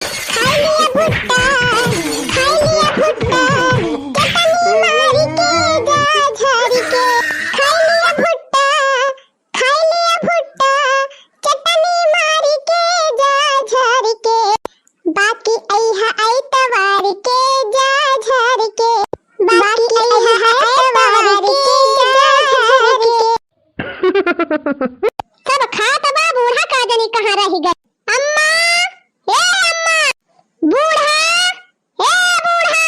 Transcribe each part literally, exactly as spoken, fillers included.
खाई लिया भुट्टा, खाई लिया भुट्टा, चटनी मारी के जा झारी के। खाई लिया भुट्टा, खाई लिया भुट्टा, चटनी मारी के जा झारी के। बाकी अइहा ऐतवार के जा झारी के। बाकी अइहा ऐतवार के जा झारी के। सब खात बा, बूढ़ा का जनी कहाँ रहि गए। अम्मा, ए अम्मा, बूढ़ा, ए बूढ़ा,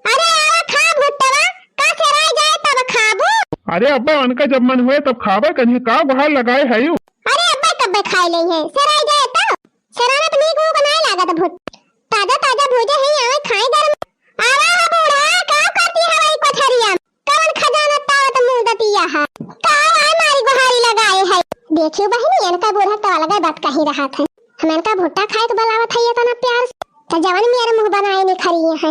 अरे आवा खा भुट्टवा, का सेराई जाए तब खाबू? अरे अब्बा, उनका जब मन होए तब खाबे कन्हे, का गुहार लगाए है यू? अरे अब्बा, कब्बे खाए लेइहैं, सेराई जाए तब। सेराना तो मीक ऊक नाय लागत भुट्टा। ताजा ताजा भूजे हैं, आवे खाए गरम। आवा हो बूढ़ा, का करती हवा ई कोठरिया में? कवन खजाना तावत मुंह दतिया है? का आए मारी गुहारी लगाए है? देखियो बहिनी, इनका बूढ़ा तो अलगे बात कही रहत है। हम इनका भुट्टा खाए के बुलावत है इतना प्यार से, तो जवन मेरे मुंह बनाए निखरी है।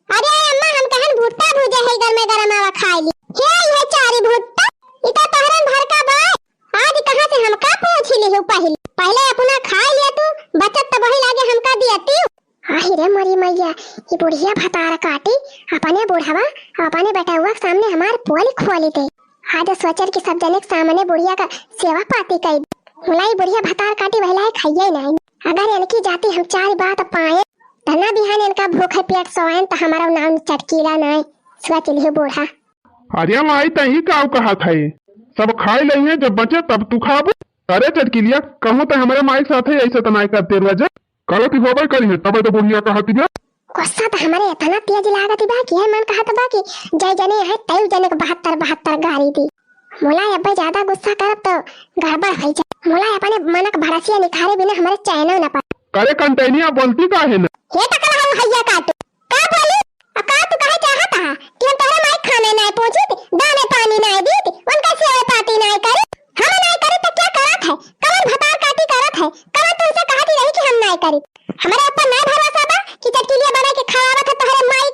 अरे अम्मा, हम कहन भुट्टा भूजे है गरमे गरम, आवा खाए ली। हे, ये चारी भुट्टा, ई तो तोहरन भर का बा। आज कहाँ से हमका पूछ लिहू पहिले? पहिले अपना खाए लिया तू, बचत तो वही लागे हमका दिया तू। आहि रे मोरी मैया, ई बुढ़िया भतार काटी, अपने बुढ़वा, अपने बेटउआ के सामने हमार पोल खोली दे। आज सोचर कि सब जने के सामने बुढ़िया का सेवा पाती कई। मुला ई बुढ़िया भतार काटी वहिला है खाइए नहीं। अगर इनकी जाति हम चार बात पाए, तना बिहान इनका भूखे पेट सोएन त हमारा नाम चटकीला नाय। सोच लिहू बूढ़ा। अरे माई, तही काउ कहत है, सब खाए लइहैं, जब बचे तब तू खाबू। अरे चटकीलिया, कहूँ त हमरे माई साथे ऐसे त नाय करते रोज। गलती होबे करी है, तबे तो बुढ़िया कहती बे। गुस्सा त हमरे इतना तेज लागत बा कि ये मन कहत बा कि जय जने है, तय जने के बहत्तर बहत्तर गारी दी। मुला अब्बे ज्यादा गुस्सा करब तो गड़बड़ होइ जाए। मुला अपने मनक भड़सिया निखारे बिना हमरे चैनो न पाए। करे कंटैनिया बोलती काहे न? हे टकला हऊ हैया काटू, का बोली? आ का तू कहे चाहत हा कि हम तोहरे माई खाने नाय पहुंचित, दाने पानी नाय दीत, उनका सेवा पाती नाय करी, हम नाय करी तो क्या करत है? कवन भतार काटी करत है? कवन तुमसे कहती रही कि हम नाय करी? हमारे ऊपर नाय भरोसा बा कि चटकीलिया बना के खवावत है तोहरे माई,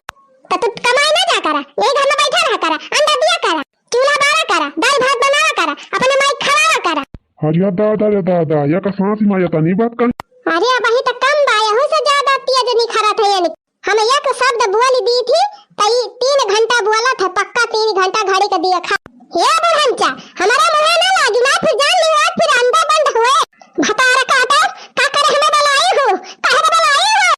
तो तू कमाई ना जा करा, यही घर में बैठा रहा करा, अंडा दिया करा। चूल्हा बारा करा, दाल भात बनावा करा, अपने माई खवावा करा। अरे दादा रे दादा, या का सास माई तनी बात कर। अरे अबही त कम बा, यहू से ज्यादा तेज निखरत है यानी। हम एक शब्द बोल दी थी, त ई तीन घंटा बोला था, पक्का तीन घंटा घड़ी के दिया खा। हे बुढ़ंचा, हमारा मुँह ना लागी ना, फिर जान लियो, फिर अंडा बंद हुए। भतार काटे, का करे हमें बुलाई हो, काहे के बुलाई हो?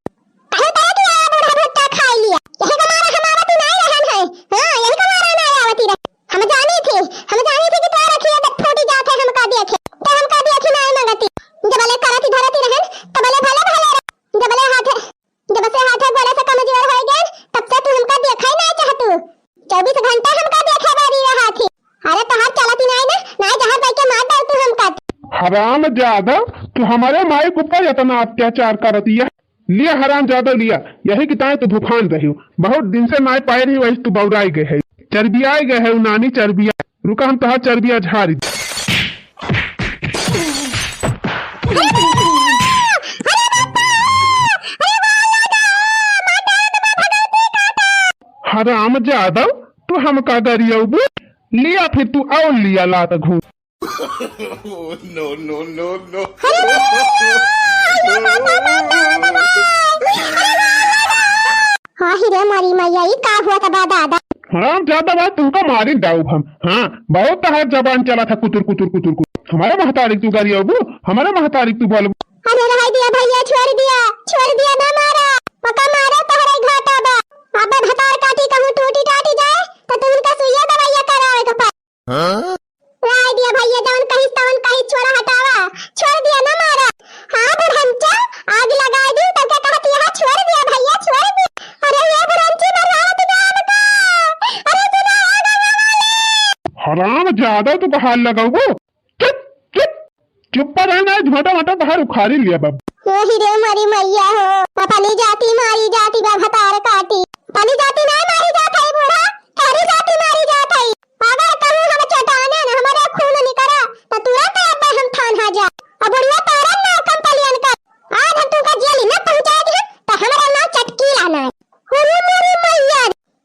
कहू तरह की आया बूढ़ा भुट्टा खाई लिया। यही के मारे हम आवत ही नहीं रहन है। हाँ, यही के मारे नहीं आवत ही रहे। हम जानी थी, हम जानी थी कि तोरा रखिए तो फूटी जात है हमका देखे। तो हमका देखे नहीं मंगती। जब ले करत ही धरत ही रहन, तब ले भले भले रह। जब ले हाथे, जब से हाथे गोड़े से कमजोर हो गए, तब से तू हमका देखा ही नहीं चाहतू। चउबीस घंटा हमका देखे बारी रहा थी। अरे तोहार चलत ही नहीं ना, नहीं जहर दे के मार डाल तू हमका। हराम जादा, तू हमारे माई के ऊपर इतना अत्याचार करत ही है। लिया हराम जादा लिया, यही की ताई तू भूखान रही हो। बहुत दिन से नाय पाए रही, वही तू बौराई गए है, चर्बियाए गए है, नानी चर्बिया। रुका हम तोहार चर्बिया झारी। हराम जादा, तू हमका गरियौबू? लिया फिर तू और लिया लात घूम। No, no, no, no। आहि रे मरी मैया, ई का हुआ था बा दादा? हराम जादा बा, तुमका मारी डाउब हम। हाँ, बहुत तहार जबान चला था कुतुर, कुतुर, कुतुर, कुतुर। हमारे महतारी तू गरियौबू, हमारे महतारी तू बोलबू। अरे रह दिया भैया, छोड़ दिया, छोड़ दिया ना मारा। पका मारा तहरे घाटा बा। अब भतार काटी कहूँ टूटी टाटी जाए, तो तू उनका सुइया दवाइया करावे के पा। हाँ? राय दिया भैया, जवन कहिस तवन कहिस, छोड़ा हटावा, छोड़ दिया ना मारा। हाँ बुढ़ंचा, आग लगाए दी, तब क्या कहती है, छोड़ दिया भैया, छोड़ दिया। अरे ये बुढ़ंची मरवावत जान का, अरे सुना हो गंगा वाले। हराम जादा तू बहार लगाऊ। चुप, चुप, चुप पर रहना, झोटा मोटा बाहर उखाड़ी लिया बाबू। यही रे मरी मैया हो, अपनी जाति मारी जाति बा भतार काटी, अपनी जाति ना मारी जात है बूढ़ा, थारी जाति मारी जात है। अगर कहूँ हम चटाने न हमारे खून निकरा, तो तुरंत अब हम थान हा जा। अब बुढ़िया तारन ना कंपलियन का, आज हम तुमका जेल न पहुँचाए दे, तो हमारा नाम चटकीला ना है। अरे मेरी मैया,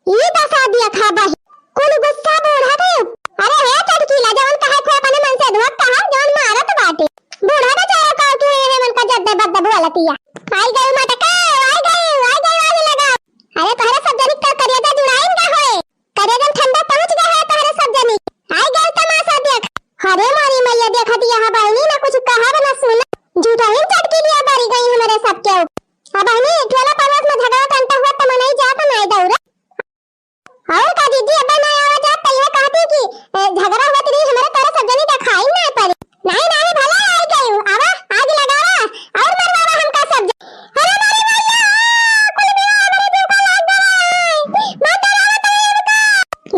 ई दसा देखा बही, कुल गुस्सा बूढ़ा के ऊपर। अरे हे चटकीला, जवन कहे थे अपने मन से धोत कहा, जवन मारत बाटे। बूढ़ा बेचारा का के है मन का जद्दे बद्दे बोलतिया। क्यों? अब बहिनी, टोला पड़ोस में झगड़ा टंटा हुआ त मनई जात नाई दौरे। और का दीदी, अब ना आवा जात त यह कहती कि, ए, झगड़ा हुआ त नहीं, हमरे तोरे सब जनी देखाई ना पड़ी। नहीं, नहीं, भला आई गई, आवा, आग लगावा, और मरवावा हमका सब जनी। अरे मोरी मैया, कुल मिला हमरे जीव का लाग गवा है। मत डरावा तो इनका।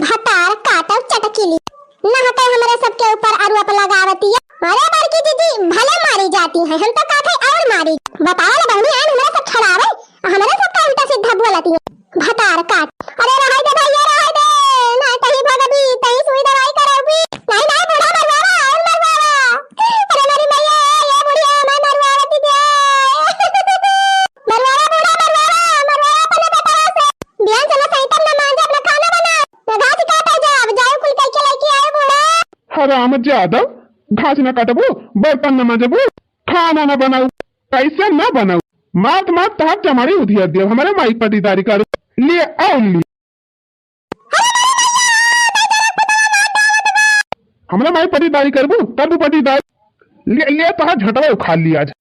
भतार काटो चटकीली। ना हटे हमरे सबके ऊपर आरोप लगावतिया। अरे बड़की दीदी, भले मारी जाती है, हम तो कहते और मारी। बताओ ना बहनी, आन हमरे सब छड़ावे, हमरे सब का उल्टा सीधा बोलती है। भतार काट। अरे रहाई दे भैया, रहाई दे। ना कहीं भगबी, कहीं सुई दवाई करबी। नहीं, नहीं, बूढ़ा मरवावा, और मरवावा। अरे मेरी मैया, ये बुढ़िया मैं मरवावा दीदी। मरवावा बूढ़ा, मरवावा, मरवावा अपने बेटा से। बिहान से ना सैंतर ना मांजे, अपना खाना बना। ना घास काटे जाब, जाओ कुल कई के लेके आए बूढ़ा। हराम जादव, घास ना काटबू, बर्तन ना मांजबू, खाना ना बनाऊ, कैसे ना बनाऊ? मात मात तहार चमारी उधिया दियो, हमारे माई पटीदारी करू। ले आओ ली। हमरा माई पटीदारी करबू, करबू पटीदारी। ले, ले तहार झटवा उखाड़ ली आज।